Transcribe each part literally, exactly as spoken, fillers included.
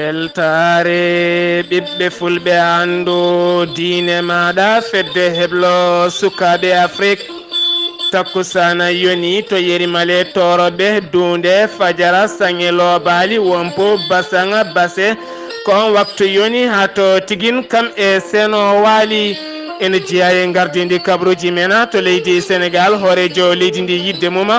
Weltaare ɓiɓɓe fulɓe, anndu diine maaɗa, fedde heblo sukaaɓe Afrik. Takkusaana yoni to Yeri Male Tooroɓe, duunde fajara, saŋe loobaali, wompo, basaŋa, base. Ko on waktu yoni haa to Tigin kam e Seno waali. Ene jeyaa e ngardiindi kabaruuji men to leydi Senegaal, hooreejo leydi ndi yiɗde mum,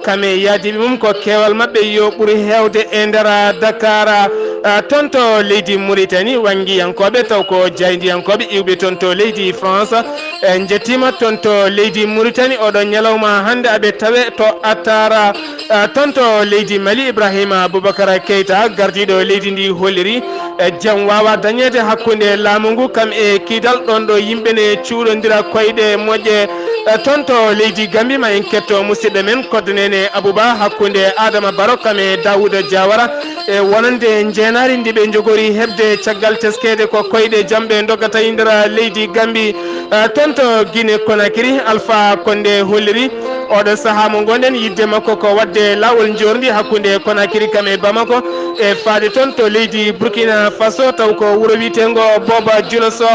kam e yaadiiɓe mum, ko keewal maɓɓe yo ɓur heewde e nder Dakar. Ah, toon to leydi Muritani, wanngiyankooɓe taw ko jaayndiyankooɓe iwɓe toon to leydi France, eh, njettiima toon to leydi Muritani. Oɗo ñalawma hannde aɓe tawe to Attara, ah, toon to leydi Mali. Ibrahima Boubacar Keita, gardiiɗo leydi ndi, holliri, eh, jam waawa dañeede hakkunde laamu ngu kam e kiidal, ɗoon ɗo yimɓe ne cuuɗondira koyɗe moƴƴe. Eh, toon to leydi Gambi, ma en ketto musidɗo men Koddo Nene Abouba, hakkunde Adama Baro kam e Daouda Diawara, e wonande njeenaari ndi ɓe njogori heɓde caggal teskeede ko koyɗe jamɓe ndoggata e nder leydi Gambi. Eh, toon to Guinée Conakry, Alpha Condé holliri oɗo sahaa mo ngonɗen, yiɗde makko ko waɗde laawol njoorndi hakkunde Conakry kam e Bamako, e faade toon to leydi Burkina Faso, taw ko wuro wiyeteengo Booba Juloso.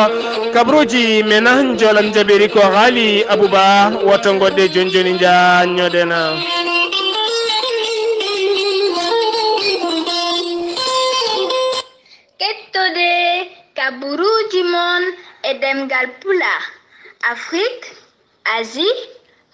Kabaruuji men, njoolam njabeeri ko haali Abouba, wota ngoɗɗe jooni jooni, njaññoɗen. Kettode kabaruuji mon e ɗemngal Pulaar, Afrik, Asie,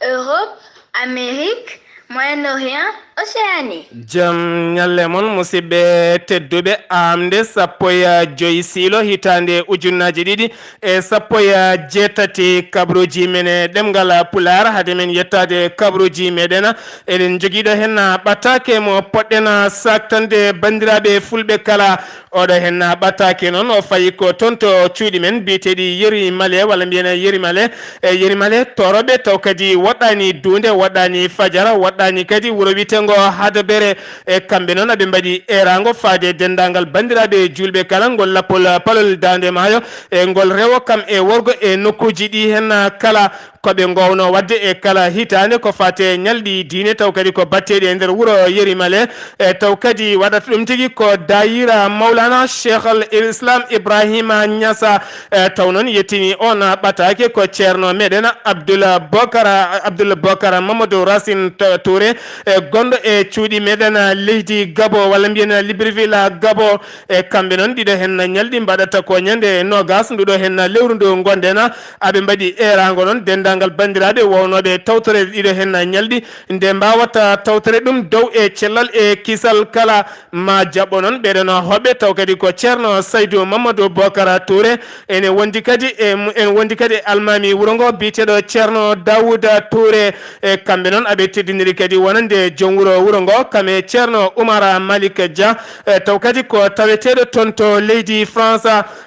Europe, Amérique, Moyen-Orient, Océanie. Jam ñalle mon, musidɓe tedduɓe. Aamnde sappo e joy siilo hitaande ujunnaaji ɗiɗi e sappo e jeetati, kabaruuji men e ɗemngal Pulaar. Hade men yettaade kabaruuji meɗen, eɗen njogii ɗo heen ɓataake mo poɗɗen saaktande banndiraaɓe fulɓe kala. Oɗo heen ɓataake noon, o fayi ko toon to cuuɗi men biyeteeɗi Yeri Male, walla mbiyen Yeri Male, e Yeri Male Tooroɓe, taw kadi woɗɗaani duunde, woɗɗaani fajara, woɗɗaani kadi wuro wiyeteengo Hadabere. E kamɓe noon, aɓe mbaɗi eeraango faade denndaangal banndiraaɓe juulɓe kala, ngol lappol palol Daande Maayo, e ngol rewo kam e worgo e nokkuuji ɗi heen kala. Ko ɓe ngoowno waɗde e kala hitaande ko faati e ñalɗi diine, taw kadi ko baɗteeɗi e nder wuro Yeri Male, e taw kadi waɗata ɗum tigi ko daayira Mawlana Cheikh al Islam Ibrahima Niassa. E taw noon yettini oon ɓataake ko ceerno meɗen Abdoul Bokar, Abdoul Bokar Mamadou Racine T-, Touré, e gonɗo e cuuɗi meɗen leydi Gabo, walla mbiyen Libreville Gabo. E kamɓe noon, ɗiɗo heen ñalɗi mbaɗata ko ñande noogas nduɗo heen lewru ndu ngonɗen. Aɓe mbaɗi eeraango noon denndaangal banndiraaɓe wownooɓe tawtoreede ɗiɗo heen ñalɗi, nde mbaawata tawtore ɗum dow e cellal e kisal kala. Ma jaɓɓo noon ɓeɗon hoɓɓe, taw kadi ko ceerno Saydou Mamadou Bokara Touré. Ene wondi kadi e mu-, ene wondi kadi e almaami wuro ngo biyeteeɗo ceerno Daouda Touré. E kamɓe noon, aɓe teddiniri kadi wonande joom wuro wuro ngo, kam e ceerno Oumar Malick Dia, e taw kadi ko taweteeɗo toon to leydi France.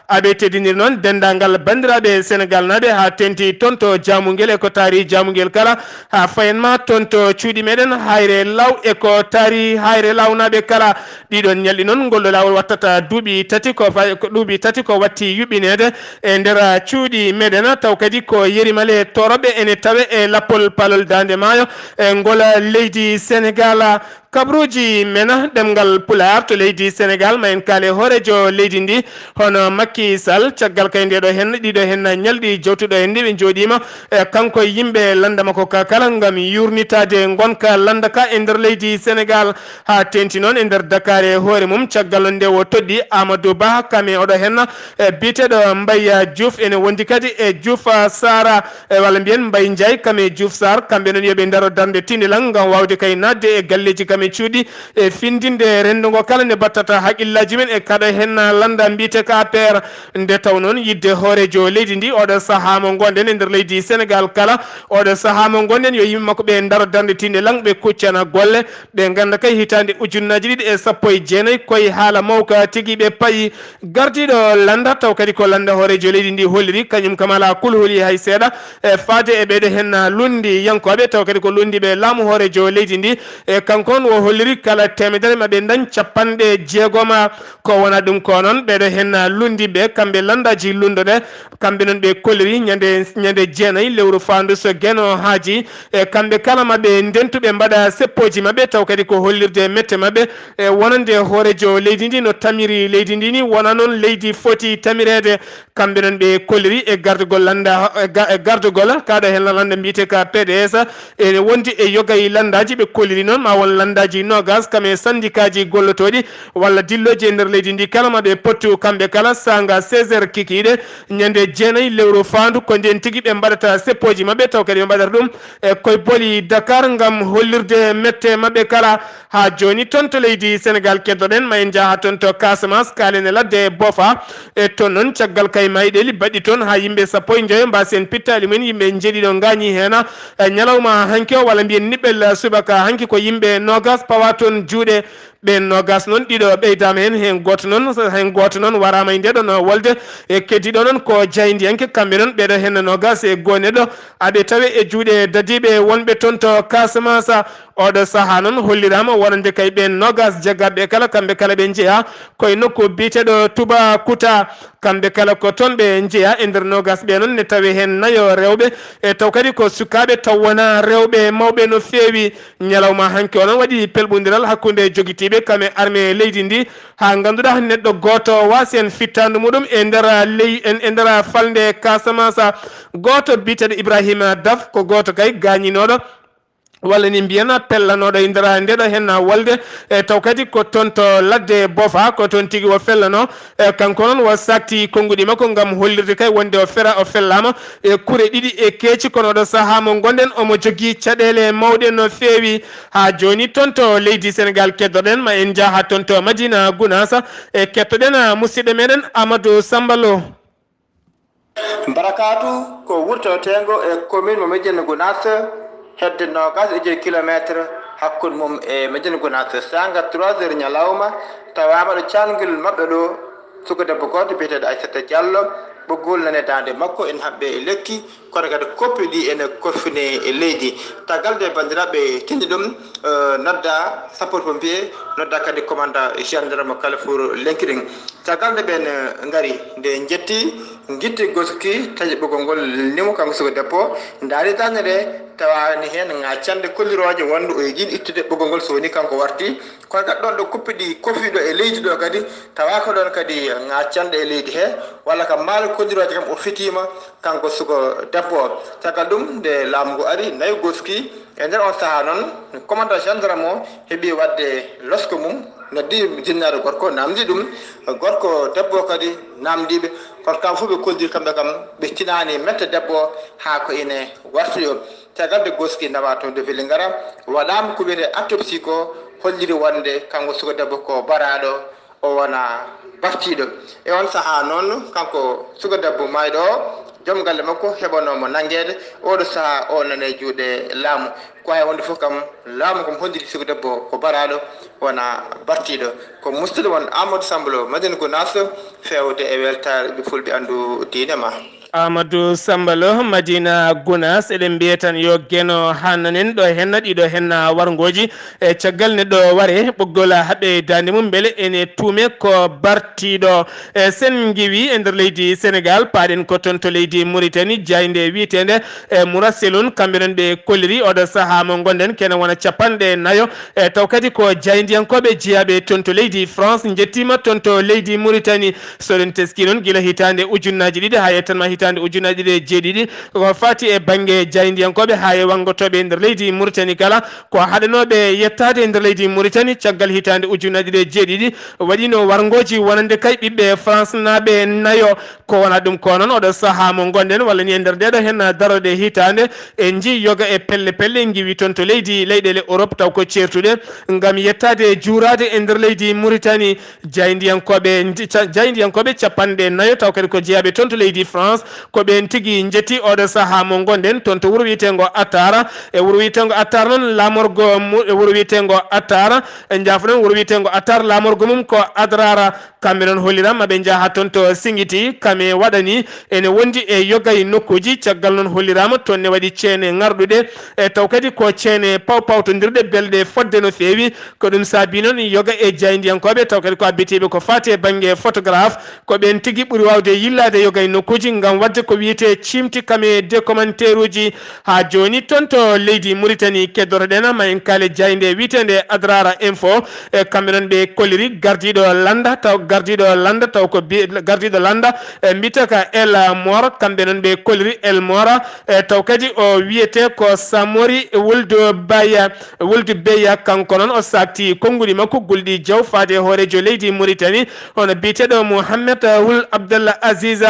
Aɓe teddiniri noon denndaangal banndiraaɓe Senegaal naaɓe, haa teeŋti toon to Jaamungel e ko taari Jaamungel kala, haa fayen ma toon to cuuɗi meɗen Hayre Law e ko taari Hayre Law naaɓe kala. Ɗiɗon ñalɗi noon, ngol ɗo laawol wattata duuɓi tati ko fa-, ko duuɓi tati ko watti yuɓɓineede e nder cuuɗi meɗen, taw kadi ko Yeri Male Tooroɓe ene tawe e lappol palol Daande Maayo e ngol leydi Senegaal. Kabaruuji men ɗemngal Pulaar to leydi Senegaal, ma en kaale hooreejo leydi ndi, hono Macky Sall, caggal kay ndeɗo heen, ɗiɗo heen ñalɗi jowtuɗo heen ɗi ɓe njooɗiima, e kanko e yimɓe lannda makko ka kala ngam yuurnitaade ngonka lannda ka e nder leydi Senegaal. Haa teeŋti noon e nder Dakar e hoore mum, caggal nde o toɗɗi Amadou Ba, kam e oɗo heen, e biyeteeɗo Mbaye Diouf, ene wondi kadi e Diouf Sarr, e walla mbiyen Mbaye Ndiaye, kam e Diouf Sarr, kamɓe noon yo ɓe ndaro darnde tiindilal ngam waawde kay naatde e galleeji kam e cuuɗi, e findinde renndo ngo kala nde battata haqqillaaji men e kaɗo heen lannda mbiyetee ka A P R. Nde taw noon yiɗde hooreejo leydi ndi, oɗo sahaa mo ngonɗen e nder leydi Senegaal kala, oɗo sahaa mo ngonɗen yo yimɓe makko ɓe ndaro darnde tiindilal, ɓe kuccana golle, ɓe ngannda kay hitaande ujunnaaji ɗiɗi e sappo e jeenayi koye haala mawka tigi ɓe payi. Gardiiɗo lannda, taw kadi ko lannda hooreejo leydi ndi holliri, kañum kam alaa kulhuli hay seeɗa, e faade e ɓeeɗo heen lunndiyankooɓe, taw kadi ko lunndiiɓe laamu hooreejo leydi ndi, e kanko on O holliri kala teemedere maɓe ndañ capanɗe jeegoma. Ko wona ɗum ko noon, ɓeɗo hen lundiɓe kamɓe landaaji lunduɗe, kamɓe noon ɓe kolliri ñande, ñande jeenayi lewru faandu so Geno haaji, e kamɓe kala maɓe ndentuɓe mbaɗa seppooji maɓɓe, taw kadi ko hollirde mette maɓɓe e wonande hooreejo leydi ndi no tamiri leydi ndi ni, wona noon leydi foti tamireede. Kamɓe noon ɓe kolliri e gardugol lannda, e ga-, e gardugol kaɗo heen lannda mbiyetee ka P D S, ene wondi e yoga e lanndaaji ɓe kolliri noon, ma won lanndaaji noogas kam e sanndikaaji gollotooɗi walla dillooji e nder leydi ndi kala ma ɓe pottu kamɓe kala saanga seize heures kikiiɗe ñande jeenayi lewru faandu, ko ndeen tigi ɓe mbaɗata seppooji maɓɓe, taw kadi ɓe mbaɗata ɗum e koye boli Dakar ngam hollirde mette maɓɓe kala. Haa jooni toon to leydi Senegaal keddoɗen, ma en njaha toon to Casamance, kaalen e ladde Bofa. E toon noon, caggal kay mayɗeeli baɗɗi toon haa yimɓe sappo e njoyo mbaasi en pittaali mumen, yimɓe njeeɗiɗo ngaañi heen e ñalawma hanki o, walla mbiyen niɓɓel subaka hanki ko yimɓe noogas pawa toon juuɗe. Ɓeen noogas noon, ɗiɗo ɓeydaama heen, heen gooto noon, heen gooto noon waraama e ndeɗo no wolde. E keddiiɗo noon ko jaayndiyanke, kamɓe noon ɓeɗo heen noogas e goo neɗɗo aɓe tawe e juuɗe dadiiɓe wonɓe toon to Casamance. Oɗo sahaa noon holliraama wonande kay ɓeen noogas jaggaɓe kala, kamɓe kala ɓe njeyaa koye nokku biyeteeɗo Toubacouta. Kamɓe kala ko toon ɓe njeyaa. E nder noogas ɓe noon ne tawi heen nayo rewɓe, e taw kadi ko sukaaɓe taw wonaa rewɓe mawɓe no feewi. Ñalawma hanki o noon waɗi pelɓondiral hakkunde jogitiiɓe kam e armée leydi ndi, haa ngannduɗaa neɗɗo gooto waasi en fittaandu muɗum e nder ley-, en, e nder falnde Casamance. Gooto biyeteeɗo Ibrahima Daf ko gooto kay gaañinooɗo, walla ni mbiyen pellanooɗo e nder ndeɗo heen wolde, e taw kadi ko toon to ladde Bofa, ko toon tigi o fellanoo. E kanko noon o saakti konnguɗi makko ngam hollirde kay wonde o fera, o fellaama e kure ɗiɗi e keeci, kono oɗo sahaa mo ngonɗen omo jogii caɗeele mawɗe no feewi. Haa jooni toon to leydi Senegaal keddoɗen, ma en njaha toon to Madina Gunaas, e kettoɗen musidɗo meɗen Amadou Samba Lo. Barakaatu ko wuro taweteengo e commune mo Médina Gounass, hedde noogaas e joy kilomeetre hakkunde mum e Médina Gounass. Saanga trois heures ñalawma, tawaama ɗo caangol maɓɓe ɗo, suka debbo gooto biyeteeɗo Aissata Diallo, ɓoggol nani e daande makko, ene haɓɓee e lekki, kono kadi koppi ɗi ene korfini e leydi. Caggal nde banndiraaɓe tinndi ɗum, eh, nodda sapeurs-pompiers, nodda kadi commandant gendarme Carrefour Lenkiring. Caggal nde ɓeen, eh, ngari, nde njetti, ngitti goski, taƴi ɓoggol ngol, nimo kanko suka debbo, ndaari darnde nde, tawaani heen ŋaaccannde kollirooje wonde o yiɗi ittude ɓoggol ngol, so woni kanko warti. Kono kadi ɗoon ɗo kuppi ɗi kofiiɗo e leydi ɗo kadi, tawa ko ɗoon kadi ŋaaccannde e leydi he, walla kam maaro kollirooje kam o fitiima, kanko suka debbo o. Caggal ɗum, nde laamu ngu ari, nayo goski, e nder on sahaa noon, commandant gendarme o heɓi waɗde losko mum, noddi jinnaɗo gorko, namdi ɗum. Gorko debbo o kadi namdi ɓe, kono kam fof ɓe kolliri kamɓe kam, ɓe tinaani mette debbo o haa ko ine wartoyo. Caggal nde goski nawa toon to Vélingara, waɗaama ko wiyetee autopsie ko, holliri wonde kanko suka debbo ko baraaɗo, o wona bartiiɗo. E on sahaa noon, kanko suka debbo maayɗo o, joom galle makko heɓanoo mo nanngeede. Ooɗo sahaa o nani e juuɗe laamu. Ko hay wonde fof kam, laamu kam holliri suka debbo ko baraaɗo, wona bartiiɗo. Ko musidɗo mon Amadou Samba Lo, Madina Gounass, feewde e weltaare ɓe fulɓe anndu diine ma. Amadou Samba Lo, Madina Gounass, eɗen mbiya tan yo Geno hannanen ɗo henna ɗiɗo henna warngooji. E caggal neɗɗo ware ɓoggol haɓɓe daande mum, mbele ene tuume ko bartiiɗo. E sen ngiwi e nder leydi Senegaal, paaɗen ko toon to leydi Mauritanie, jaaynde wiyeteende e Mourasselun, kamɓe noon ɓe kolliri oɗo sahaa mo ngonɗen kene wona capanɗe nayo. E taw kadi ko jaayndiyankooɓe jeyaaɓe toon to leydi France njettiima toon to leydi Mauritanie. So eɗen teskii noon, gila hitaande ujunnaaji ɗiɗi haa yettanma hitaande ujunnaaji ɗiɗi e jeeɗiɗi, ko faati e bannge jaayndiyankooɓe haa e wanngotooɓe e nder leydi Mauritanie kala, ko haɗanooɓe yettaade e nder leydi Mauritanie caggal hitaande ujunnaaji ɗiɗi e jeeɗiɗi, waɗiino warngooji wonande kay ɓiɓɓe France naaɓe nayo. Ko wona ɗum ko noon, oɗo sahaa mo ngonɗen, walla ni e nder ndeɗo heen darorɗe hitaande, en njii yoga e pelle pelle ngiwi toon to leydi leyɗeele Europe, taw ko ceertuɗe ngam yettaade juuraade e nder leydi Mauritanie. Jaayndiyankooɓe, jaayndiyankooɓe capanɗe nayo, taw kadi ko jeyaaɓe toon to leydi France, Ko ɓeen tigi njetti oɗo sahaa mo ngonɗen toon to wuro wiyeteengo Attar. E wuro wiyeteengo Attar noon, laamorgo mu-, e wuro wiyeteengo Attar, e njaafoɗon, wuro wiyeteengo Attar, laamorgo mum ko Adrara. Kamɓe noon holliraama ɓe njaha toon to Singiti, kame waɗani ene wondi e yoga e nokkuuji. Caggal noon holliraama toon ne waɗi ceene ŋarɗuɗe, e taw kadi ko ceene paw pawtondirɗe belɗe fodde no feewi. Ko ɗum saabi noon yoga e jaayndiyankooɓe, taw kadi ko abbitiiɓe ko faati e bannge photographe, ko ɓeen tigi ɓuri waawde yillaade yoga e nokkuuji ngam waɗde ko wiyetee ciimti kame de commentaire uji. Haa jooni toon to leydi Mauritanie keddotoɗen, ma en kaale jaaynde wiyeteende Adrara Info. E kamɓe noon ɓe kolliri gardiiɗo lannda, taw gardiiɗo lannda, taw ko bi-, gardiiɗo lannda, e mbiyetee ka El Mora, kamɓe noon ɓe kolliri El Mora, e taw kadi o wiyetee ko Samori Wuldu Baya, Wuldu Beya, kanko noon o saakti konnguɗi makko gulɗi jaw faade e hooreejo leydi Mauritanie, hono biyeteeɗo Mohamed Wul Abdallah Aziz.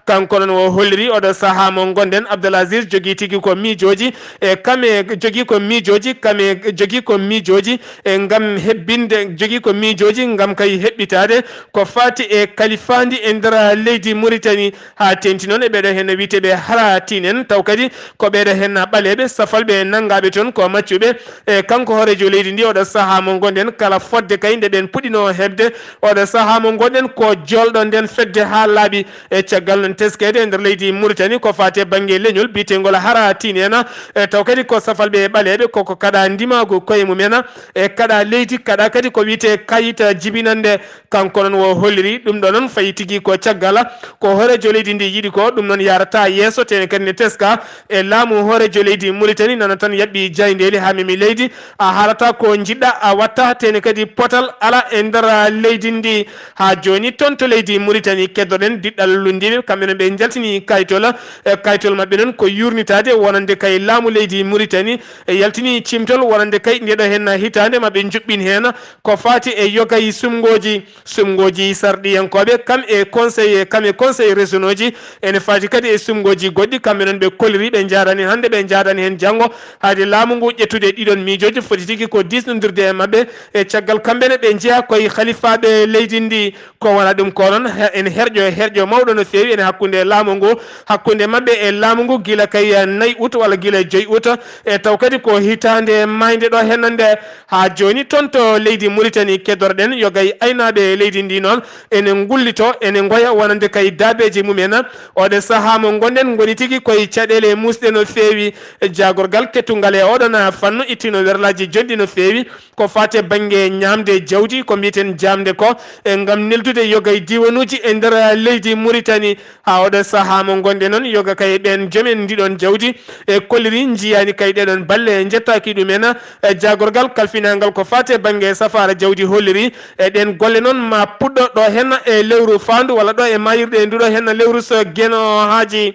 Kanko noon o holliri oɗo sahaa mo ngonɗen, Abdallah Aziz jogii tigi ko miijooji, e kame jogii ko miijooji, kame jogii ko miijooji, e ngam hebbinde, jogii ko miijooji ngam kay heɓɓitaade ko faati e kalifaandi e nder leydi Mauritanie. Haa teeŋti noon e ɓeeɗo heen no wiyetee ɓe Haratin en, taw kadi ko ɓeeɗo heen ɓaleeɓe, safalɓe nanngaaɓe toon ko maccuɓe. E kanko hooreejo leydi ndi, oɗo sahaa mo ngonɗen, kala fodde kay nde ɓeen puɗɗinoo heɓde, oɗo sahaa mo ngonɗen ko joolɗo nden fedde haa laaɓi. E caggal noon teskeede e nder leydi Mauritanie ko faati e bannge leñol biyeteengol Haratin en, e taw kadi ko safalɓe ɓaleeɓe, koko kaɗa ndimaagu koye mum en, e kaɗa leydi, kaɗa kadi ko wiyetee kayit jibinannde. Kanko noon o holliri ɗum ɗo noon fayi tigi ko caggal ko hooreejo leydi ndi yiɗi ko, ɗum noon yaarata yeeso, tene kadi ne teska e laamu hooreejo leydi Mauritanie, nana tan yaɓɓi jaayndeeli haa memi leydi, a haalata ko njiɗɗa, a watta, tene kadi potal ala e nder leydi ndi. Haa jooni toon to leydi Mauritanie keddoɗen diɗɗal lunndiiɓe, kamɓe noon ɓe njaltini kaytol, e kaytol maɓɓe noon ko yuurnitaade wonande kay laamu leydi Mauritanie, e yaltini cimtol wonande kay ndeɗo heen hitaande maɓɓe njuɓɓin heen ko faati e yoga e sumngooji. Sumngooji sarɗiyankooɓe, kam e conseil, kam e conseil régionauji, ene faati kadi e sumngooji goɗɗi, kamɓe noon ɓe kolliri, ɓe njaadani hannde, ɓe njaadani heen janngo, haade laamu ngu ƴettude ɗiɗon miijooji foti tigi ko diisnondirde e maɓɓe, e caggal kamɓe ne ɓe njeya koye halifaaɓe leydi ndi. Ko wona ɗum ko noon, he-, ene herƴo, herƴo mawɗo no feewi ene hakkunde laamu ngu, hakkunde maɓɓe e laamu ngu, gila kay nayi août walla gila joyi août, e taw kadi ko hitaande maaynde ɗo heen nde. Haa jooni toon to leydi Mauritanie keddorɗen yoga e aynaaɓe leydi ndi noon ene ngullito, ene ngoya wonande kay daabeeji mum en. Oɗo sahaa mo ngonɗen ngoni tigi koye caɗeele muusɗe no feewi. Jaagorgal kettungal e oɗon fannu ittino werlaaji jonɗi no feewi ko faati e bannge ñaamde jawdi, ko mbiyeten jaamde ko, e ngam neldude yoga e diiwanuuji e nder leydi Mauritanie. Haa oɗo sahaa mo ngonɗen noon, yoga kay ɓeen joomen ndiɗon jawdi e kolliri njiyaani kay ɗeɗon balle, njettaaki ɗumen. E jaagorgal kalfinaangal ko faati e bannge safaara jawdi holliri e ɗeen golle noon ma puɗɗo ɗo heen e lewru faandu walla ɗo e maayirɗe nduɗo heen lewru so Geno Haaji.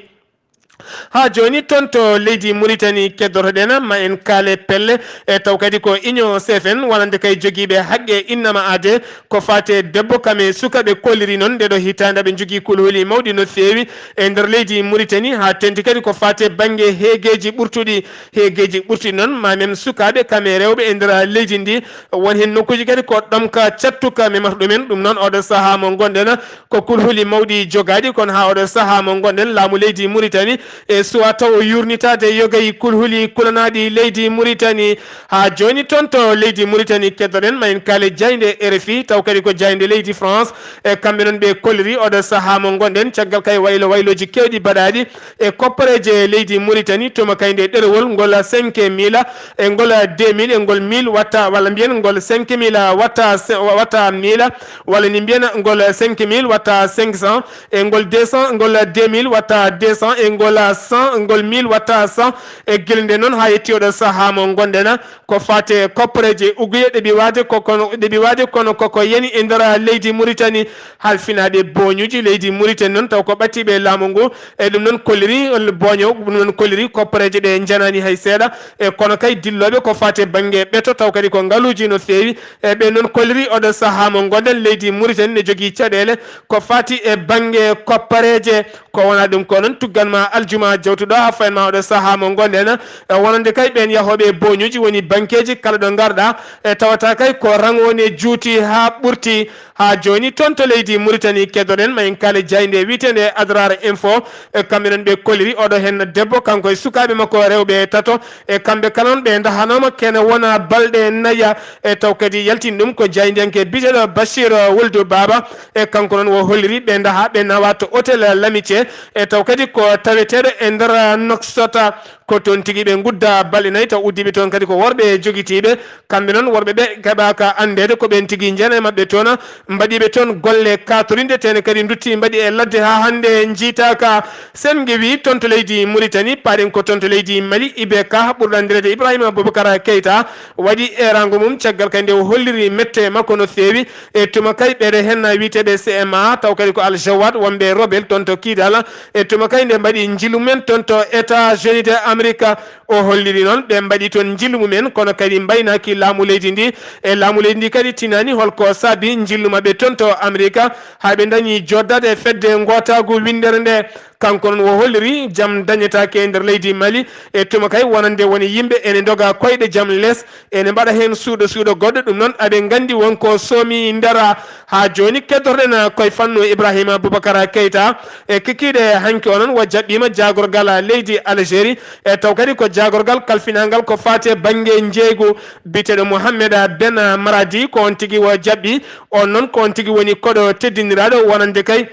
Haa jooni toon to leydi Mauritanie keddotoɗen, ma en kaale pelle, e taw kadi ko Union C F N wonande kay jogiiɓe haqqe innama aade ko faati e debbo kam e suka. Ɓe kolliri noon ndeɗo hitaande aɓe njogii kulhuli mawɗi no feewi e nder leydi Mauritanie, haa teeŋti kadi ko faati e bannge heegeeji ɓurtuɗi. Heegeeji ɓurtuɗi noon ma mem sukaaɓe kam e rewɓe e nder leydi ndi, won heen nokkuuji kadi ko ɗomka cattuka memata ɗumen. Ɗum noon oɗo sahaa mo ngonɗen ko kulhuli mawɗi jogaaɗi, kono haa oɗo sahaa mo ngonɗen laamu leydi Mauritanie e suwa taw o yuurnitaade yoga e kulhuli kulanaaɗi leydi Mauritanie. Haa jooni toon to leydi Mauritanie keddoɗen ma en kaale jaaynde R F I, taw kadi ko jaaynde leydi France. E kamɓe noon ɓe kolliri oɗo sahaa mo ngonɗen, caggal kay waylo waylooji keewɗi baɗaaɗi e koppareeje leydi Mauritanie, tuma kay nde ɗerewol ngol cinq mille, e ngol deux mille, e ngol mille watta, walla mbiyen ngol cinq mille watta, watta mille, walla ni mbiyen ngol cinq mille watta cinq cents, e ngol deux cents, ngol deux mille watta deux cents, e ngol cent, ngol mille watta cent. E gila nde noon haa yetti oɗo sahaa mo ngonɗen, ko faati e koppareeje uguye ɗe ɓiwaade ko kono, ɗe ɓiwaade kono koko yani e nder leydi Mauritanie. Halfinaaɓe booñuuji leydi Mauritanie noon taw ko ɓadtiiɓe laamu ngu, e ɗum noon kolliri booño, ɗum noon kolliri koppareeje ɗe njanaani hay seeɗa. E kono kay dillooɓe ko faati e bannge ɓeto taw kadi ko ngaluuji no feewi. E ɓe noon kolliri oɗo sahaa mo ngonɗen leydi Mauritanie ne jogii caɗeele ko faati e bannge koppareeje. Ko wona ɗum ko noon tuggan ma aljo ma jawtuɗo haa fayin ma oɗo sahaa mo ngonɗen. E wonande kay ɓeen yahooɓe e booñuuji woni bankeeji kala ɗo ngarɗa, e tawata kay ko rang woni e juuti haa ɓurti. Haa jooni toon to leydi Muritani keddoɗen ma en kaale jaaynde wiyeteende Adraar Info. E kamɓe noon ɓe kolliri oɗo heen debbo, kanko e sukaaɓe makko rewɓe tato. E kamɓe kala noon ɓe ndahanooma kene wona balɗe naya. E taw kadi yaltini ɗum ko jaayndiyanke biyeteeɗo Bachir Wuldu Baaba. E kanko noon o holliri ɓe ndaha ɓe nawa to hôtel L'Amitié. E taw kadi ko taweteeɗo e nder Nouakchott. Ko toon tigi ɓe ngudda balɗe nayi, taw uddiiɓe toon kadi ko worɓe jogitiiɓe. Kamɓe noon worɓe ɓe keɓaaka anndeede ko ɓeen tigi jeena e maɓɓe toon, mbaɗiiɓe toon golle kaatorinɗe, teene kadi ndutti mbaɗi e ladde haa hannde njiitaaka. Sen ngewi toon to leydi Muritani, paaɗen ko toon to leydi Mali, I B K ɓurɗo anndireede Ibrahima Boubacar Keita waɗi eeraango mum caggal kadi nde o holliri mette makko no feewi. E tuma kay ɓeɗe heen wiyeteeɓe C M A, taw kadi ko Al Jawad wonɓe Robel toon to Kidal. E tuma kay nde mbaɗi njillu men toon to États-Unis de Amérique. O holliri noon ɓe mbaɗi toon njillu mumen, kono kadi mbaynaaki laamu leydi ndi. E laamu leydi ndi kadi tinaani holko saabi njillu maɓɓe toon to Amerika, haa ɓe ndañi jooɗdaade e fedde ngootaagu winndere nde. Kanko noon o holliri jam dañetaake e nder leydi Mali. E tuma kay wonande woni yimɓe ene ndoga koyɗe jam les, ene mbaɗa heen suuɗo suuɗo goɗɗo. Ɗum noon aɓe nganndi wonko soomi ndara. Haa jooni keddorɗen koye fannu Ibrahima Boubacar Keita. E kikiiɗe hanki o noon o jaɓɓiima jaagorgal leydi Algérie. E taw kadi ko jaagorgal kalfinangal ko faati e bannge njeeygu, biyeteeɗo Mohamed Ben Maradi, ko on tigi o jaɓɓi. On noon ko on tigi woni koɗo teddiniraaɗo wonande kay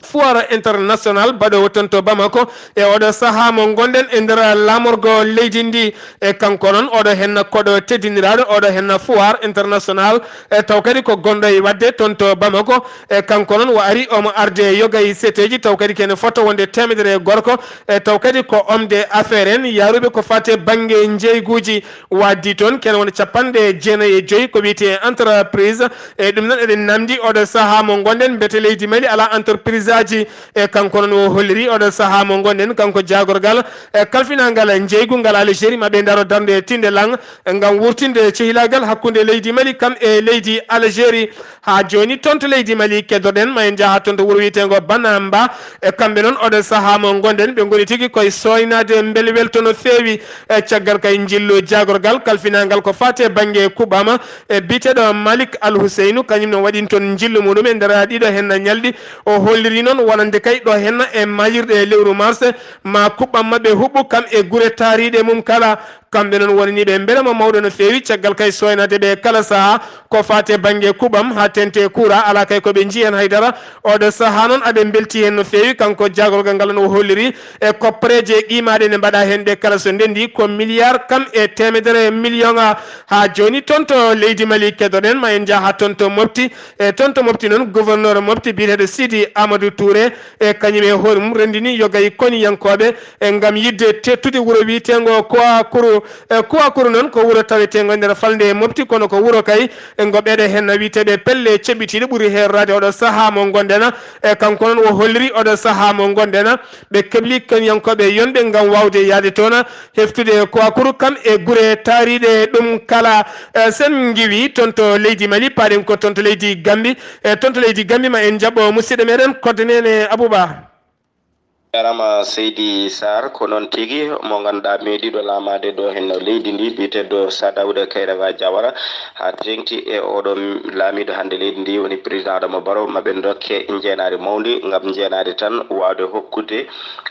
foire international baɗoowo toon to Bamako. E oɗo sahaa mo ngonɗen e nder laamorgo leydi ndi, e kanko noon oɗo henna koɗo teddiniraaɗo, oɗo henna foire international. E taw kadi ko gonɗo e waɗde toon to Bamako. E kanko noon o ari omo arde yoga e seteeji, taw kadi kene fota wonde teemedere e gorko. E taw kadi ko homme d'affaires en yaaruɓe ko faati e bannge njeeyguuji. Waddi toon kene wona capanɗe jeenayi e joyi ko wiyetee entreprise. E ɗum noon eɗen namndi oɗo sahaa mo ngonɗen mbete leydi Mali alaa entreprise aji. E kanko noon o holliri oɗo sahaa mo ngonɗen, kanko jaagorgal e kalfinangal njeeygu ngal Algérie, maɓe ndaro darnde tinde lang ngam wurtinde cehilaagal hakkunde leydi Mali kam e leydi Algérie. Haa jooni toon to leydi Mali keddoɗen, ma en njaha toon to wuro wiyeteengo Banamba. E kamɓe noon oɗo sahaa mo ngonɗen ɓe ngoni tigi koye sooynaade mbel welto no feewi. E caggal kay njillu jaagorgal kalfinangal ko faati e bannge kuɓɓam, e biyeteeɗo Malik Al Huseynu, kañum noon waɗi toon njillu muɗum e nder ɗiɗo henna ñalɗi. O holliri noon wonande kay ɗo henna e mayirɗe lewru mars ma kuɓɓam maɓɓe huɓɓu kam e gure taariiɗe mum kala. Kamɓe noon wonaniiɓe mbelema mawɗo no feewi caggal kay sooynaade ɓe kala sahaa ko faati e bannge kuɓɓam haa teeŋti e kuura, alaa kay ko ɓe njiyi heen hay dara. Oɗo sahaa noon aɓe mbelti heen no feewi, kanko jaagorgal ngal no holliri e koppareeje qiimaaɗe ne mbaɗa heen ɗe kala so ndenndi ko milliard kam e teemedere million. Haa jooni toon to leydi Mali keddoɗen, ma en njaha toon to Mopti. E toon to Mopti noon gouverneur Mopti biyeteeɗo Sidi Amadou Touré e kañum e hoore mum renndini yoga e koniyankooɓe e ngam yiɗde teettude wuro wiyeteengo Kouakourou. E Kouakourou noon ko wuro taweteengo e nder falnde e Mopti, kono ko wuro kay e ngo ɓeɗe heen wiyeteeɓe pelle ceɓɓitiiɗe ɓuri heeroraade oɗo sahaa mo ngonɗen. E kanko noon o holliri oɗo sahaa mo ngonɗen ɓe kebli koniyankooɓe yonɓe ngam waawde yahde toon heftude Kouakourou kam e gure taariiɗe ɗum kala. E sen ngiwi toon to leydi Mali, paaɗen ko toon to leydi Gambi. E toon to leydi Gambi ma en njaɓɓo musidɗo meɗen Kodde Neene Abouba. Jarama Seydi Sarr, ko noon tigi, mo ngannduɗaa meeɗiiɗo laamaade ɗo henno leydi ndi, biyeteeɗo Sir Dawda Kairaba Jawara, haa teeŋti e oɗo laamiiɗo hannde leydi ndi, woni président Adama Barrow, ma ɓe ndokke njeenaari mawndi, ngam njeenaari tan waawde hokkude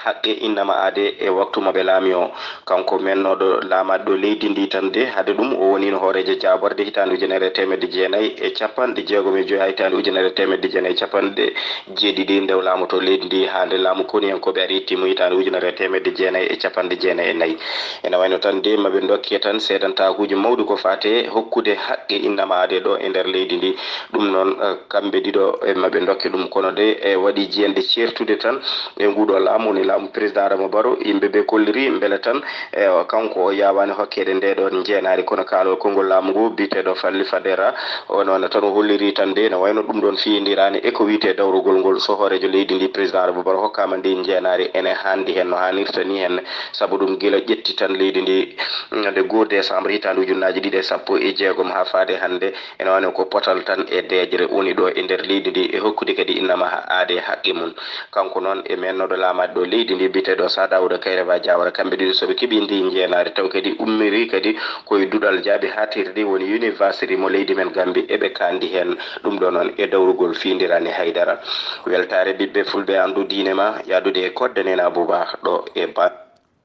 haqqe innama aade e waktu mo ɓe laami o. Kanko mennooɗo laamaade ɗo leydi ndi tan de, hade ɗum o woniino hooreejo jaaborde hitaande ujunere e teemedde jeenayi e capanɗe jeegom e joy haa hitaande ujunere e teemedde jeenayi e capanɗe jeeɗiɗi nde o laamoto leydi ndi haa nde laamu koniyankooɓe ari timmo hitaande ujunere e teemedde jeenayi e capanɗe jeenayi e nayi. Ene wayno tan de ma ɓe ndokke tan seedantaakuuji mawɗi ko faati e hokkude haqqe innama aade ɗo e nder leydi ndi. Ɗum noon, eh, kamɓe ɗiɗo e ma ɓe ndokke ɗum, kono de e waɗi jiyanɗe ceertuɗe tan e nguuɗo laamu, woni laamu président Adama Barrow. Yimɓe ɓe kolliri mbele tan e kanko o yaawaani hokkeede ndee ɗoon njeenaari, kono kaaloowo konngol laamu ngu biyeteeɗo Fally Fadera, o noon tan o holliri tan de ene wayno ɗum ɗoon fiyindiraani e ko wiyetee dawrugol ngol. So hooreejo leydi ndi, président Adama Barrow, hokkaama ndi njeenaari. Naari ene haandi heen no haanirta ni heen, sabu ɗum gila ƴetti tan leydi ndi, mm, nde deux décembre hitaande ujunnaaji ɗiɗi e sappo e jeegom haa faade hannde, ene wano ko potal tan e deeƴre woni ɗo e nder leydi ndi, e hokkude kadi innama aade haqqe mum. Kanko noon e mennooɗo laamaade ɗo leydi ndi, biyeteeɗo Sah Daawuda Kairaba Jawara, kamɓe ɗiɗo so ɓe keɓii ndi njeenaari, taw kadi ummiri kadi ko e duɗal jaaɓi haatirɗi, woni university mo leydi men Gambie, eɓe kaandi heen. Ɗum ɗo noon e dawrugol fiindirani haydara. Weltaare ɓiɓɓe fulɓe, anndu diine ma, yaadude e Kodde Neene Abuba ɗo e Ba.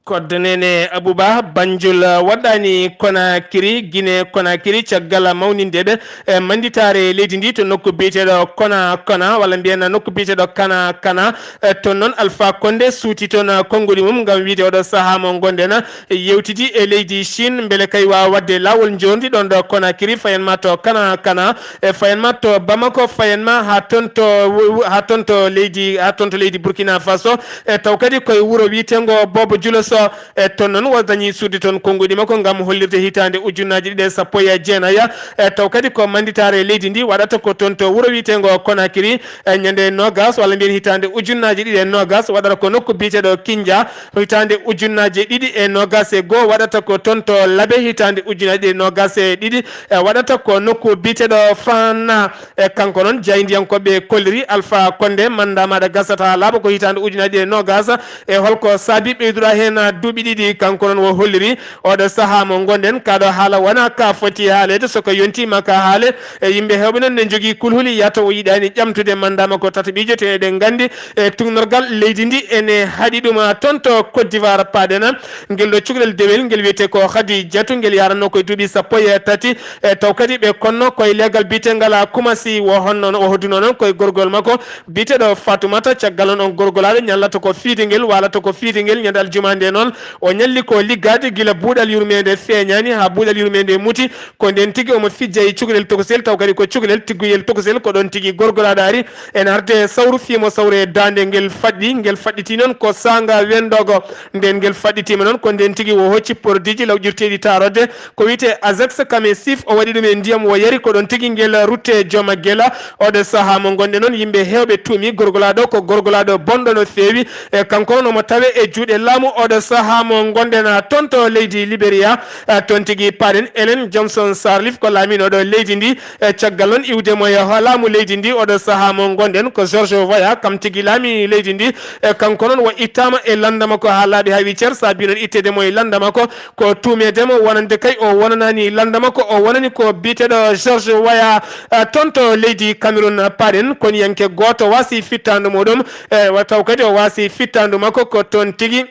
Kodde Neene Abuba, Banjul, uh, waɗɗaani Konakiri, Gine Konakiri, caggal mawninde ɓe, e mannditaare leydi ndi to nokku biyeteeɗo Kona Kona, walla mbiyen nokku biyeteeɗo Kana Kana. E toon noon, Alpha Condé suuti toon, uh, konnguli mum ngam wiyde oɗo sahaa mo ngonɗen, uh, yewtidi e leydi Chine, mbele kay waawa waɗde laawol njoorndi ɗoon ɗo Konakiri, fayen ma to Kana Kana, e fayen ma to Bamako, fayen ma haa toon to, haa toon to leydi, haa toon to leydi Burkina Faso, e taw kadi koye wuro wiyeteengo Bobo Dioulasso, e toon noon o dañi suude toon konnguɗi makko ngam hollirde hitaande ujunnaaji ɗiɗi e sappo e jeenayi, e taw kadi ko mannditaare leydi ndi waɗata ko toon to wuro wiyeteengo Konakiri, e ñande noogas, walla mbiyen hitaande ujunnaaji ɗiɗi e noogas, waɗata ko nokku biyeteeɗo Kinja, hitaande ujunnaaji ɗiɗi e noogas e goo waɗata ko toon to Labe, hitaande ujunnaaji ɗiɗi e noogas e ɗiɗi, e waɗata ko nokku biyeteeɗo Fana. E kanko noon, jaayndiyankooɓe kolliri Alpha Condé, mannda maɗa gasata laaɓa ko hitaande ujunnaaji ɗiɗi e noogas. E holko saabi ɓeyduɗa heen duuɓi ɗiɗi? Kanko noon o holliri, oɗo sahaa mo ngonɗen, kaɗo haala wona ka foti haaleede, so ko yonti ma ka haale. E yimɓe heewɓe noon ne njogii kulhuli, yata o yiɗaani ƴamtude mannda makko tataɓiijo, te eɗen nganndi e tuugnorgal leydi ndi ene haɗi ɗum. Toon to Côte d'Ivoire paaɗen, ngel ɗo cukalel dewel ngel wiyetee ko Khadijatu, ngel yaranno koye duuɓi sappo e tati. E taw kadi ɓe konno koye leegal biyeteengal Kumasi, wo honno o hodduno noon koye gorgol makko biyeteeɗo Fatumata. Caggal noon on gorgolaaɗo ñallata ko fiide ngel, waalata ko fiide ngel ñande aljuma nde noon. O ñalli ko liggaade gila buuɗal yurmeende feeñaani haa buuɗal yurmeende muti. Ko ndeen tigi omo fijja e cukalel tokosel, taw kadi ko cukalel tigguyel tokosel, ko ɗoon tigi gorgolaaɗo ari ene arde sawru fii mo sawru e daande ngel faɗɗi. Ngel faɗɗiti noon ko saanga wendoogo. Ndeen ngel faɗɗitiima noon, ko ndeen tigi o hocci porodiiji lawƴirteeɗi taarorde, ko wiyetee Azax Kamesif, o waɗi ɗum e ndiyam o yari, ko ɗoon tigi ngel rutte jooma gela. Oɗo sahaa mo ngonɗen noon, yimɓe heewɓe tuumi gorgolaaɗo ko gorgolaaɗo bonɗo no feewi. E kanko noon omo tawee e juuɗe laamu. Oɗo sahaa mo ngonɗen, a, toon to leydi Liberia, a, toon tigi paaɗen Ellen Johnson Sirleaf ko laamiiɗo ɗo leydi ndi. E caggal noon iwde mo e laamu leydi ndi, oɗo sahaa mo ngonɗen ko George Weah, kam tigi laami leydi ndi. E kanko noon o ittaama e lannda makko haa laaɓi haa wii cer, saabi noon itteede mo e lannda makko ko tuumeede mo wonande kay o wonanaani lannda makko, o wonani ko biyeteeɗo George Weah, eh, toon to leydi Cameroun. Paaɗen koniyanke gooto waasi fittaandu muɗum, e wa-, taw kadi o waasi fittaandu makko ko toon tigi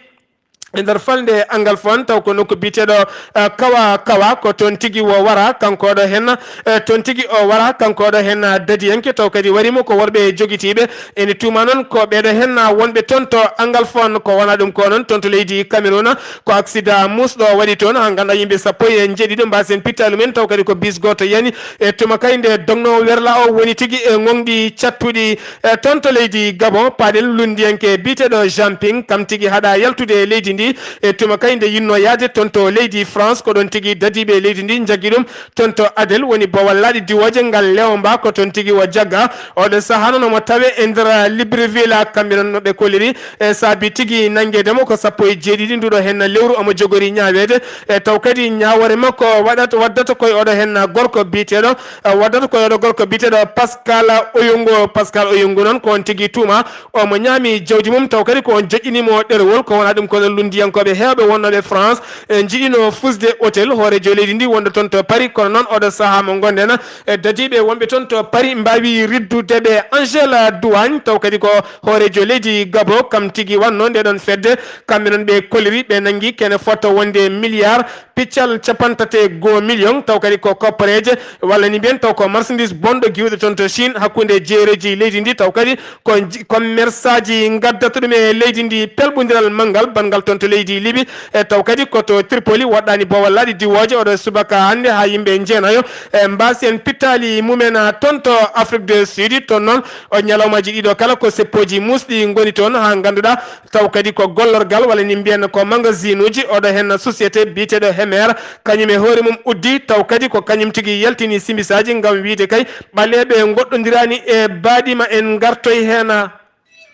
e nder falnde Angalfon, taw ko nokku biyeteeɗo, eh, Kawa Kawa, ko toon tigi o wara, kanko ɗo heen, eh, toon tigi o wara, kanko ɗo heen, eh, dadiyanke, taw kadi wari mo ko worɓe jogitiiɓe. Ene tuuma noon ko ɓeeɗo heen, eh, wonɓe toon to Angalfon, ko wona ɗum ko noon toon to leydi Cameroun, ko aksida muusɗo waɗi toon, haa ngannduɗaa yimɓe sappo e njeeɗiɗo mbaasen pittaalu men, taw kadi ko bis gooto yani, e tuma kay nde dogno werla o woni tigi e ŋoŋɗi cattuɗi. E toon to leydi Gabon, paaɗen lunndiyanke biyeteeɗo Jean Ping, kam tigi haɗa yaltude e leydi ndi. E tuma kay nde yinno yahde toon to leydi France, ko ɗoon tigi dadiiɓe leydi ndi njaggi ɗum toon to Adel, woni bowal laaɗe diwooje ngal Leon Mba, ko toon tigi o jagga. Oɗo sahaa noon omo tawee e nder Libreville, kamɓe noon no ɓe kolliri. E saabi tigi nanngeede mo ko sappo e jeeɗiɗi nduɗo heen lewru omo jogori ñaaweede. E taw kadi ñaawoore makko waɗat-, waddata koye oɗo heen gorko biyeteeɗo, e waddata koye oɗo gorko biyeteeɗo Pascal Oyongo. Pascal Oyongo noon ko on tigi tuuma omo ñaami jawdi mum, taw kadi ko on joƴƴini mo ɗerewol. Ko wona ɗum kono lunndiyankooɓe heewɓe wonnooɓe France, e njiɗino fusde hôtel hooreejo leydi ndi wonɗo toon to Paris. Kono noon oɗo sahaa mo ngonɗen, e dadiiɓe wonɓe toon to Paris mbaawi riddude ɓe. Angela Douane, taw kadi ko hooreejo leydi Gabon, kam tigi wannoo nde ɗoon fedde. Kamɓe noon ɓe kolliri, ɓe nanngi kene fota wonde milliard piccal cappantate goo million, taw kadi ko koppareeje, walla ni mbiyen taw ko marchandise bonɗo giwɗo toon to Chine, hakkunde jeereeji leydi ndi, taw kadi ko nji-, commerçaji ngaddata ɗum e leydi ndi. Pelɓondiral manngal banngal toon to leydi Libi, e taw kadi ko to Tripoli waɗɗaani bowal laaɗe diwooje oɗo subaka hannde haa yimɓe jeenayo, e, mbaasi en pittaali mumen, a, toon to Afrique du Sud. Toon noon o ñalawmaaji ɗiɗo kala ko seppooji muusɗi ngoni toon, haa ngannduɗaa taw kadi ko gollorgal walla ni mbiyen ko magasinuuji. Oɗo heen société biyeteeɗo Hemer, kañum e hoore mum uddi, taw kadi ko kañum tigi yaltini simisaaji ngam wiyde kay ɓaleeɓe ngoɗɗondiraani e baaɗi ma en ngartoy heen.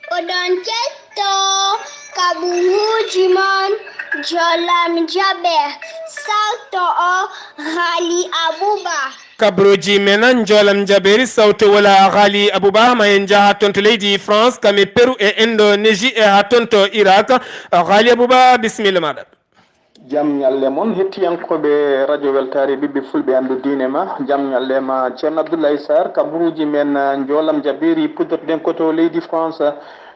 Ko ɗoon tel To kaɓuruuji mon, jolam jaɓe, salto o Ghali Abouba. Kaɓuruuji men, jolam jaɓeeri, sawto wala Ghali Abouba, ma en njaha haa toon to leydi France, kam e Peru e Indonésie e haa toon to Irak. Ghali Abouba, bisimilla maaɗa. Jam ñalle mon, hettiyankooɓe Radio Weltaare, ɓiɓɓe fulɓe, anndu diine ma. Jam ñalle ma, Ceerno Abdoulaye Sarr, kaɓuruuji men, njoolam jaɓeeri, puddotoɗen ko to leydi France.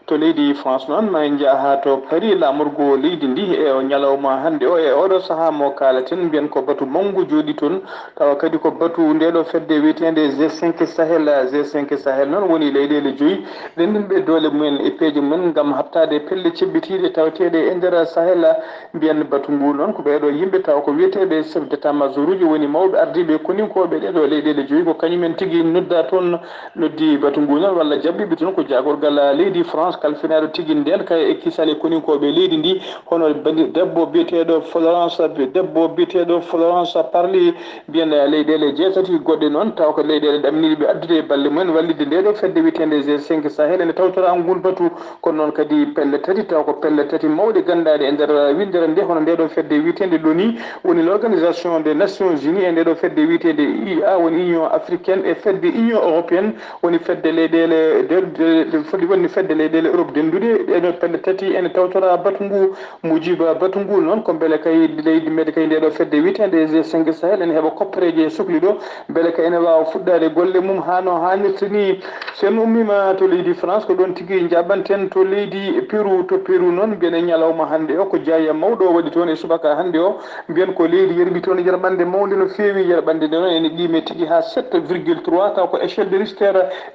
To leydi France noon, ma en njaha haa to Paris, laamorgo leydi ndi, e o ñalawma hannde o, e oɗo sahaa mo kaalaten, mbiyen ko batu mawngu jooɗi toon, tawa kadi ko batu nde ɗo fedde wiyeteende G cinq Sahel. G cinq Sahel noon woni leyɗeele joyi ɗenɗinɓe doole mumen e peeje mumen ngam haɓtaade pelle ceɓɓitiiɗe tawateeɗe e nder Sahel. Mbiyen batu ngu noon ko ɓeeɗo yimɓe tawa ko wiyeteeɓe chef d'état-major uji, woni mawɓe ardiiɓe koninkooɓe ɗeeɗo leyɗeele joyi, ko kañumen tigi nodda toon, noddi batu ngu noon walla jaɓɓiiɓe toon ko jaagorgal leydi France kalfinaaɗo tigi ndeen kay e kisale koninkooɓe leydi ndi, hono bani-, debbo biyeteeɗo Florence, debbo biyeteeɗo Florence Parly, mbiyen leyɗeele jeetati goɗɗe noon, tawa ko leyɗeele ɗamniiɗe ɓe addude e balle mumen wallitde nde ɗo fedde wiyeteende G cinq Sahel ene tawtora ngun batu. Kono noon kadi pelle tati, taw ko pelle tati mawɗe ganndaaɗe e nder winndere nde, hono nde ɗo fedde wiyeteende l'ONU, woni l'Organisation des Nations Unies, e nde ɗo fedde wiyeteende U A, woni Union Africaine, e fedde Union Européenne, woni fedde leyɗeele, de, de, de, fedde, woni fedde leyɗeele Europe denndude. Ɗee ɗoo pelle tati ene tawtora batu ngu. Mujiba batu ngu noon ko mbele kay leydi meɗen kay nde ɗo fedde wiyeteende G cinq Sahel ene heɓa koppereeje sokli ɗo, mbele kay ene waawa fuɗɗaade golle mum haa no haanirta ni. So en ummiima to leydi France, ko ɗoon tigi njaɓanten to leydi Peru. To Peru noon, mbiyen e ñalawma hannde o, ko jaaya mawɗo o waɗi toon e subaka hannde o. Mbiyen ko leydi yerɓi toon yerɓannde mawnde no feewi. Yerɓannde nde noon ene qiime tigi haa sept virgule trois, taw ko échelle de Richter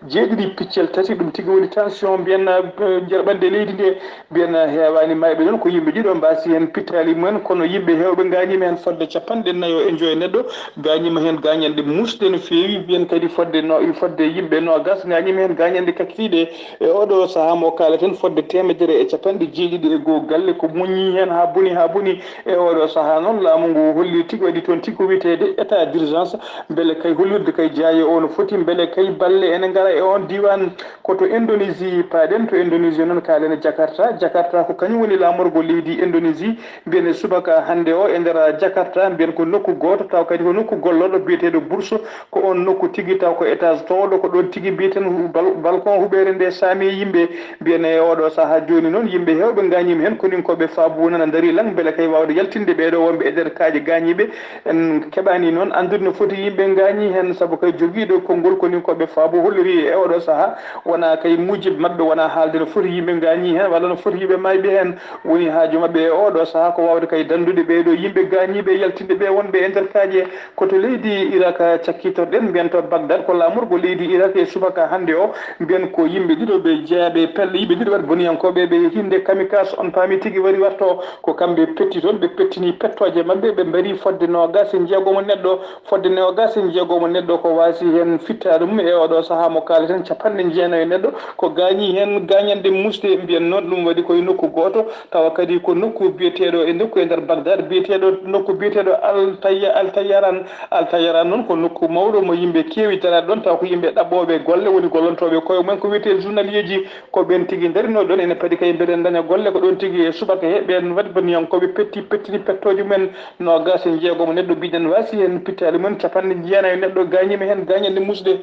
jeeɗiɗi piccel tati. Ɗum tigi woni tension, mbiyen, eh, yerɓannde leydi nde. Mbiyen heewaani maayɓe noon, ko yimɓe ɗiɗo mbaasi heen pittaali mumen, kono yimɓe heewɓe ngaañiima heen fodde capanɗe nayo e joyo neɗɗo. Gaañiima heen gaañanɗe muusɗe no feewi, mbiyen kadi fodde no, fodde yimɓe noogas ngaañiima heen gaañanɗe kakkitiiɗe. E oɗo sahaa mo kaaleten, fodde teemedere e capanɗe jeeɗiɗi e goo galle ko moññii heen haa boni, haa boni. E oɗo sahaa noon, laamu ngu holli tigi, waɗi toon tigi ko wiyeteede état d'urgence, mbele kay hollirde kay jaayo o no foti, mbele kay balle ene ngara e oon diiwaan. Ko to Indonésie paaɗen, to Indonésie noon kaalen e Jakarta. Jakarta ko kañum woni laamorgo leydi Indonésie. Mbiyen e subaka hannde o e nder Jakarta, mbiyen ko nokku gooto, taw kadi ko nokku gollooɗo biyeteeɗo Bourse. Ko oon nokku tigi taw ko étage towɗo, ko ɗoon tigi mbiyeten hu-, bal-, balcon huɓeere nde saami e yimɓe. Mbiyen e oɗo sahaa jooni noon, yimɓe heewɓe ngaañiima heen, koninkooɓe Faabu nana ndarii lan, mbele kay waawde yaltinde ɓeeɗo wonɓe e nder kaaƴe gaañiiɓe. En keɓaani noon anndude no foti yimɓe ngaañii heen, sabu kay jogiiɗo konngol koninkooɓe Faabu holliri e oɗo sahaa, wonaa kay muujib maɓɓe, wonaa haalde no foti yimɓe ngaañii heen, walla no foti yimɓe maayɓe heen. Woni haaju maɓɓe e oɗo sahaa ko waawde kay danndude ɓeeɗo yimɓe gaañiiɓe, yaltinde ɓe wonɓe e nder kaaƴe. Ko to leydi Irak cakkitorɗen, mbiyen to Bagdad, ko laamorgo leydi Irak e subaka hannde o, mbiyen ko yimɓe ɗiɗo ɓe jeyaaɓe e pelle, yimɓe ɗiɗo waɗi boniyankooɓe ɓe hinde kamikaze, on paami tigi wari warto, ko kamɓe petti toon, ɓe pettini pettooje maɓɓe, ɓe mbari fodde noogas e njeegomo neɗɗo, fodde noogas e njeegomo neɗɗo ko waasi heen fittaade mum e oɗo sahaa mo kaaleten, capanɗe jeenayo neɗɗo ko gaañii heen gaañanɗe muusɗe, mbiyen noon ɗum waɗi koye nokku gooto, tawa kadi ko nokku biyeteeɗo e nokku e nder Bagdad, biyeteeɗo nokku biyeteeɗo Al Tayya-, Al Tayyaran. Al Tayyaran noon ko nokku mawɗo mo yimɓe keewi daraade ɗoon, tawa ko yimɓe ɗaɓɓooɓe golle, woni gollantooɓe koye mumen ko wiyetee journalieeji, ko ɓeen tigi ndarinoo ɗoon, ene padi kay mbeɗen daña golle, ko ɗoon tigi e subaka he ɓeen waɗi boniyankooɓe petti, pettini pettooje mumen, noogas e njeegomo neɗɗo mbiɗen waasi heen pittaali mumen, capanɗe jeenayo neɗɗo gaañiima heen gaañanɗe muusɗe.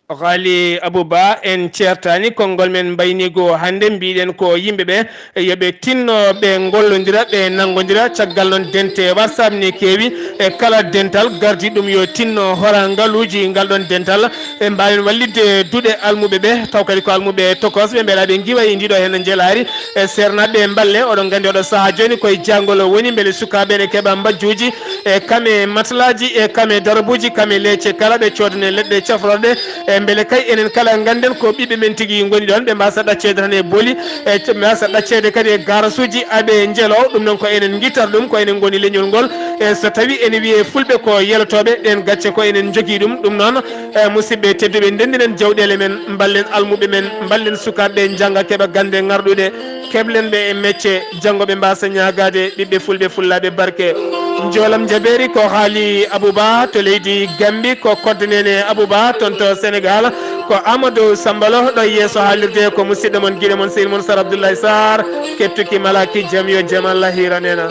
Ghali Abouba, en ceertaani konngol men mbayniigo hannde, mbiɗen ko yimɓe ɓe yo ɓe tinno ɓe ngollondira, ɓe nanngondira, caggal noon dente WhatsApp ne keewi, e kala dental gardi ɗum yo tinno hora ngaluuji ngal ɗoon dental, e mbaawen wallitde duɗe almuɓe ɓe, taw kadi ko almuɓe tokosɓe, mbela ɓe ngiwa e ndiɗo heen njelaari, e seernaaɓe mballe, oɗon nganndi oɗo sahaa jooni koye jangol o woni, mbele sukaaɓe ne keɓa mbajjuuji, e kame matlaaji, e kame darabuuji, kame leece kala ɓe coodane leɗɗe cafrorɗe, e mbele kay enen kala ngannden ko ɓiɓɓe men tigi ngoni ɗoon, ɓe mbasa ɗacceede tan e booli, e ce-, mbasa ɗacceede kadi e garasuuji, aɓe njelo, ɗum noon ko enen ngittat ɗum, ko enen ngoni leñol ngol, e so tawi ene wiyee fulɓe ko yelotooɓe, ɗeen gacce ko enen njogii ɗum, ɗum noon, e musidɓe tedduɓe, ndenndinen jawɗeele men, mballen almuɓe men, mballen sukaaɓe ɓe njannga keɓa gannde ŋarɗuɗe, keɓlen ɓe e mecce, janngo ɓe mbasa ñaagaade ɓiɓɓe fulɓe fullaaɓe barke. Njoolam jabeeri ko haali Abouba to leydi Gambi, ko koddanene Abouba toon to Sénégal, ko Amadou Sambalo ɗo yeeso haalirde, ko musidɗo mon, giɗo mon, sehil mon Sar Abdoulaye Sarr, kettuki malaki jam yo jam Allah hiranena.